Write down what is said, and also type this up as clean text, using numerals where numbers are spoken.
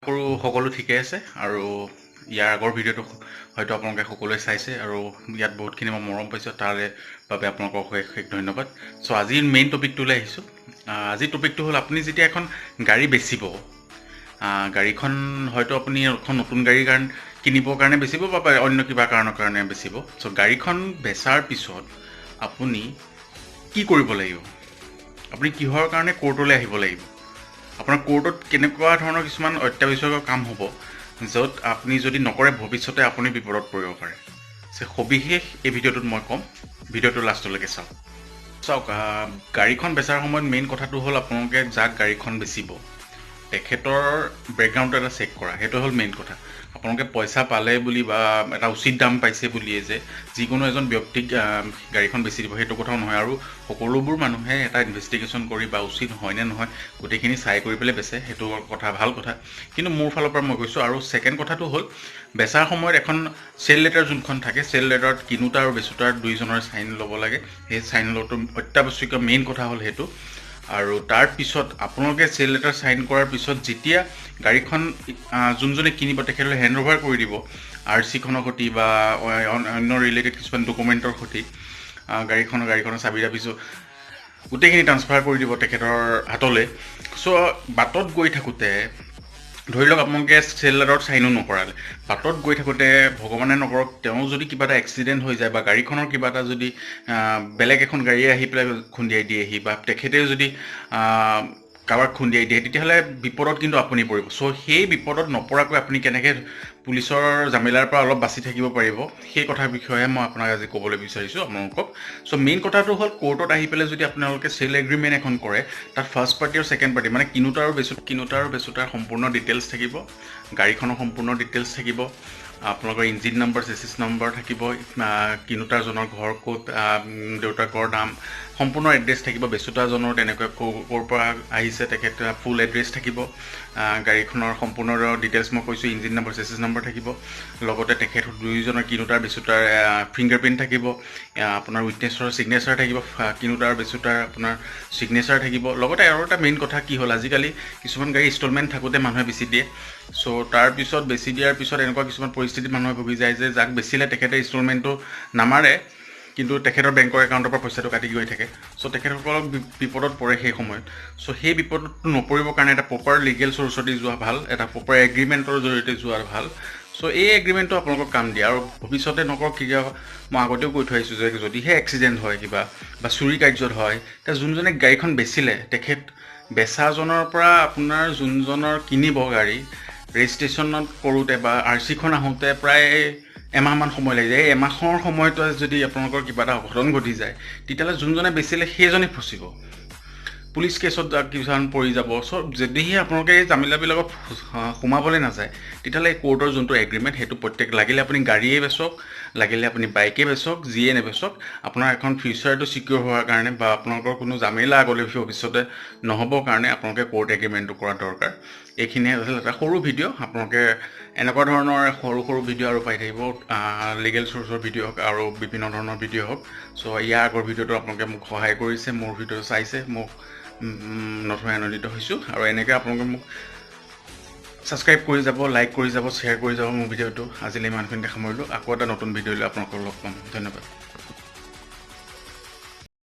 কৰোঁ সকলো ঠিকে আছে। আৰু ইয়াৰ আগৰ ভিডিঅ'টো হয়তো আপোনালোকে সকলোৱে চাইছে আৰু ইয়াত বহুতখিনি মই মৰম পাইছোঁ, তাৰে বাবে আপোনালোকক অশেষ অশেষ ধন্যবাদ। চ' আজিৰ মেইন টপিকটোলৈ আহিছোঁ। আজিৰ টপিকটো হ'ল, আপুনি যেতিয়া এখন গাড়ী বেচিব, গাড়ীখন হয়তো আপুনি এখন নতুন গাড়ীৰ কাৰণে কিনিবৰ কাৰণে বেচিব বা অন্য কিবা কাৰণৰ কাৰণে বেচিব। চ' গাড়ীখন বেচাৰ পিছত আপুনি কি কৰিব লাগিব, আপুনি কিহৰ কাৰণে কোৰ্টলৈ আহিব লাগিব, আপোনাৰ কোৰ্টত কেনেকুৱা ধৰণৰ কিছুমান অত্যাৱশ্যকীয় কাম হ'ব, য'ত আপুনি যদি নকৰে ভৱিষ্যতে আপুনি বিপদত পৰিব পাৰে। সবিশেষ এই ভিডিঅ'টোত মই ক'ম, ভিডিঅ'টো লাষ্টলৈকে চাওক। চাওক, গাড়ীখন বেচাৰ সময়ত মেইন কথাটো হ'ল আপোনালোকে যাক গাড়ীখন বেচিব তেখেতৰ বেকগ্ৰাউণ্ডটো এটা চেক কৰা, সেইটো হ'ল মেইন কথা। আপোনালোকে পইচা পালে বুলি বা এটা উচিত দাম পাইছে বুলিয়ে যে যিকোনো এজন ব্যক্তিক গাড়ীখন বেচি দিব সেইটো কথাও নহয়। আৰু সকলোবোৰ মানুহে এটা ইনভেষ্টিগেশ্যন কৰি বা উচিত হয়নে নহয় গোটেইখিনি চাই কৰি পেলাই বেচে, সেইটো কথা ভাল কথা, কিন্তু মোৰ ফালৰ পৰা মই কৈছোঁ। আৰু ছেকেণ্ড কথাটো হ'ল, বেচাৰ সময়ত এখন চেল লেটাৰ যোনখন থাকে, চেল লেটাৰত কিনোতা আৰু বেচোতাৰ দুইজনৰ চাইন ল'ব লাগে। সেই চাইন লোৱাটো অত্যাৱশ্যকীয় মেইন কথা হ'ল সেইটো। আৰু তাৰপিছত আপোনালোকে চেল লেটাৰ চাইন কৰাৰ পিছত যেতিয়া গাড়ীখন যোনজনে কিনিব তেখেতলৈ হেণ্ড অভাৰ কৰি দিব, আৰ চিখনৰ সৈতে বা অন্য ৰিলেটেড কিছুমান ডকুমেণ্টৰ সৈতে, গাড়ীখনৰ চাবি তাবি গোটেইখিনি ট্ৰান্সফাৰ কৰি দিব তেখেতৰ হাতলৈ। চ' বাটত গৈ থাকোঁতে ধৰি লওক আপোনালোকে চেল লেটাৰত চাইনো নকৰালে, বাটত গৈ থাকোঁতে ভগৱানে নকৰক তেওঁ যদি কিবা এটা এক্সিডেণ্ট হৈ যায় বা গাড়ীখনৰ কিবা এটা যদি বেলেগ এখন গাড়ীয়ে আহি পেলাই খুন্দিয়াই দিয়েহি বা তেখেতেও যদি কাৰোবাক খুন্দিয়াই দিয়ে, তেতিয়াহ'লে বিপদত কিন্তু আপুনি পৰিব। চ' সেই বিপদত নপৰাকৈ আপুনি কেনেকৈ পুলিচৰ জামেলাৰ পৰা অলপ বাচি থাকিব পাৰিব, সেই কথাৰ বিষয়ে মই আপোনাক আজি ক'বলৈ বিচাৰিছোঁ আপোনালোকক। চ' মেইন কথাটো হ'ল, কোৰ্টত আহি পেলাই যদি আপোনালোকে চেল এগ্ৰিমেণ্ট এখন কৰে, তাত ফাৰ্ষ্ট পাৰ্টি আৰু ছেকেণ্ড পাৰ্টি মানে কিনোতা আৰু বেচোতাৰ সম্পূৰ্ণ ডিটেইলছ থাকিব, গাড়ীখনৰ সম্পূৰ্ণ ডিটেইলছ থাকিব, আপোনালোকৰ ইঞ্জিন নম্বৰ, চেচিছ নম্বৰ থাকিব, কিনোতাজনৰ ঘৰ ক'ত, দেউতাকৰ নাম, সম্পূৰ্ণ এড্ৰেছ থাকিব, বেচোতাজনৰ তেনেকৈ ক'ৰ পৰা আহিছে তেখেত ফুল এড্ৰেছ থাকিব, গাড়ীখনৰ সম্পূৰ্ণ ডিটেইলছ মই কৈছোঁ, ইঞ্জিন নম্বৰ, চেচিছ নম্বৰ থাকিব, লগতে তেখেত দুয়োজনৰ কিনোতাৰ বেচোতাৰ ফিংগাৰ প্ৰিণ্ট থাকিব, আপোনাৰ উইটনেছৰ ছিগনেচাৰ থাকিব, কিনোতাৰ বেচোতাৰ আপোনাৰ ছিগনেচাৰ থাকিব। লগতে আৰু এটা মেইন কথা কি হ'ল, আজিকালি কিছুমান গাড়ী ইনষ্টলমেণ্ট থাকোঁতে মানুহে বেচি দিয়ে। চ' তাৰপিছত বেচি দিয়াৰ পিছত এনেকুৱা কিছুমান পৰিস্থিতিত মানুহে ভুগি যায় যে যাক বেচিলে তেখেতে ইনষ্টলমেণ্টটো নামাৰে, কিন্তু তেখেতৰ বেংকৰ একাউণ্টৰ পৰা পইচাটো কাটি গৈ থাকে। চ' তেখেতসকলক বিপদত পৰে সেই সময়ত। চ' সেই বিপদটো নপৰিবৰ কাৰণে এটা প্ৰপাৰ লিগেল চ'ৰ্চদি যোৱা ভাল, এটা প্ৰপাৰ এগ্ৰিমেণ্টৰ জৰিয়তে যোৱা ভাল। চ' এই এগ্ৰিমেণ্টটো আপোনালোকক কাম দিয়ে। আৰু ভৱিষ্যতে নকৰক কিয়, মই আগতেও কৈ থৈ আহিছোঁ যে যদিহে এক্সিডেণ্ট হয় কিবা বা চুৰি কাৰ্যত হয়, তেতিয়া যোনজনে গাড়ীখন বেচিলে তেখেত বেচাজনৰ পৰা আপোনাৰ যোনজনৰ কিনিব গাড়ী ৰেজিষ্ট্ৰেশ্যনত কৰোঁতে বা আৰ চিখন আহোঁতে প্ৰায় এমাহমান সময় লাগি যায়। এই এমাহৰ সময়টোত যদি আপোনালোকৰ কিবা এটা অঘটন ঘটি যায়, তেতিয়াহ'লে যোনজনে বেচিলে সেইজনে ফচিব, পুলিচ কেছত কিছুমান পৰি যাব। চ' যদিহে আপোনালোকে এই জামেলাবিলাকত সোমাবলৈ নাযায়, তেতিয়াহ'লে এই কোৰ্টৰ যোনটো এগ্ৰিমেণ্ট সেইটো প্ৰত্যেক, লাগিলে আপুনি গাড়ীয়ে বেচক, লাগিলে আপুনি বাইকে বেচক, যিয়ে নেবেচক, আপোনাৰ এখন ফিউচাৰটো ছিকিউৰ হোৱাৰ কাৰণে বা আপোনালোকৰ কোনো জামেলা আগলৈ ভৱিষ্যতে নহ'বৰ কাৰণে আপোনালোকে কোৰ্ট এগ্ৰিমেণ্টটো কৰা দৰকাৰ। এইখিনিয়ে আছিল এটা সৰু ভিডিঅ'। আপোনালোকে এনেকুৱা ধৰণৰ সৰু সৰু ভিডিঅ' আৰু পাই থাকিব, লিগেল চ'ৰ্চৰ ভিডিঅ' হওক আৰু বিভিন্ন ধৰণৰ ভিডিঅ' হওক। চ' ইয়াৰ আগৰ ভিডিঅ'টো আপোনালোকে মোক সহায় কৰিছে, মোৰ ভিডিঅ'টো চাইছে, মোক নথৈ আনন্দিত হৈছোঁ। আৰু এনেকৈ আপোনালোকে মোক ছাবস্ক্ৰাইব কৰি যাব, লাইক কৰি যাব, শ্বেয়াৰ কৰি যাব মোৰ ভিডিঅ'টো। আজিলৈ ইমানখিনিতে সামৰিলোঁ, আকৌ এটা নতুন ভিডিঅ' লৈ আপোনালোকক লগ পাম। ধন্যবাদ।